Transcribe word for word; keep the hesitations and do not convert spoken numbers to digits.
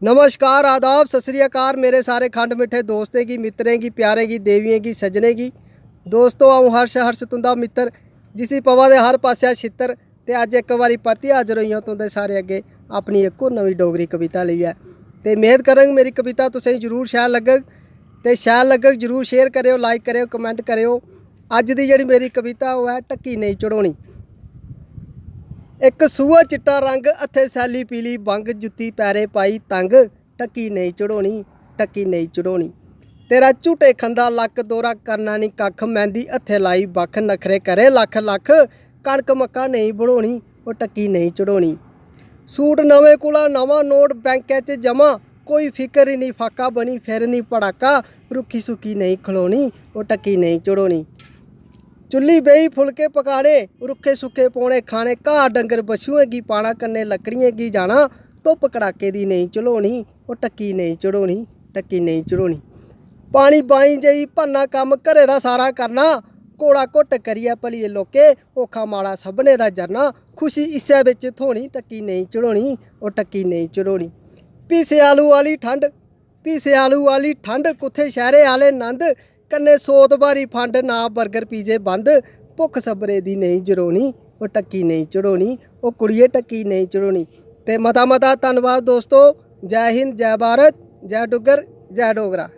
नमस्कार, आदाब, सत श्री अकाल मेरे सारे खंड मिट्ठे दोस्तें गी, मित्तरें गी, प्यारें गी, देवियें गी, सज्जनें गी। दोस्तो, अ'ऊं हर्ष, हर्ष तुं'दा मित्तर, जिसी पवा दे हर पासेआ छित्तर। ते अज्ज इक बारी परतियै हाजर होई आं तुं'दे सारे अग्गें अपनी इक होर नमीं डोगरी कविता लेइयै। ते मेद करङ मेरी कविता तुसें गी जरूर शैल लग्गग। ते शैल लग्गग जरूर share करेओ, like करेओ, comment करेओ। अज्ज दी जेह्ड़ी मेरी कविता ओह् ऐ ढक्की नेईं चढ़ोनी। इक सूहा चिट्टा रंग, हत्थै सैल्ली पीली बंग, जुत्ती पैरें पाई तंग, ढक्की नेईं चढ़ोनी, ढक्की नेईं चढ़ोनी। तेरा झूटे खंदा लक्क, दोह्रा करना निं कक्ख, मैंह्दी हत्थै लाई बक्ख, नखरे करै लक्ख लक्ख, कनक मक्कां नेईं बढोनी, ओह् ढक्की नेईं चढ़ोनी। सूट नमें कोला नमां, नोट बैंकै च जमा, कोई फिकर निं फाका बनी, फिर निं पड़ाका, रुक्खी सुक्की नेईं खलोनी, ओह् ढक्की नेईं चढ़ोनी। चुल्ली बेही फुलके पकाने, रुक्खे सुक्खे पौने खाने, घाऽ डंगर बच्छुएं गी पाना, कन्नै लकड़ियें गी जाना, धुप्प कड़ाके दी नेईं झलोनी, ओह् ढक्की नेईं चढ़ोनी, ढक्की नेईं चढ़ोनी। पानी बाईं जेही भरना, कम्म घरै दा सारा करना, घोड़ा घुट्ट करियै भलिये लोके, औखा माड़ा सभनें दा जरना, खुशी इस्सै बिच थ्होनी, ढक्की नेईं चढ़ोनी, ओह् ढक्की नेईं चढ़ोनी। फ्ही स्यालू आह्ली ठंड, फ्ही स्यालू आह्ली ठंड, कुत्थै शैह्रे आह्ले नंद, कन्नै सौ दबारी फंड, ना बर्गर पीजे बंद, भुक्ख सब्बरे दी नेईं जरोनी, ओह् ढक्की नेईं चढ़ोनी, ओह् कुड़िये ढक्की नेईं चढ़ोनी। ते मता मता धन्नवाद दोस्तो। जै हिंद, जै भारत, जै डुग्गर, जै डोगरा।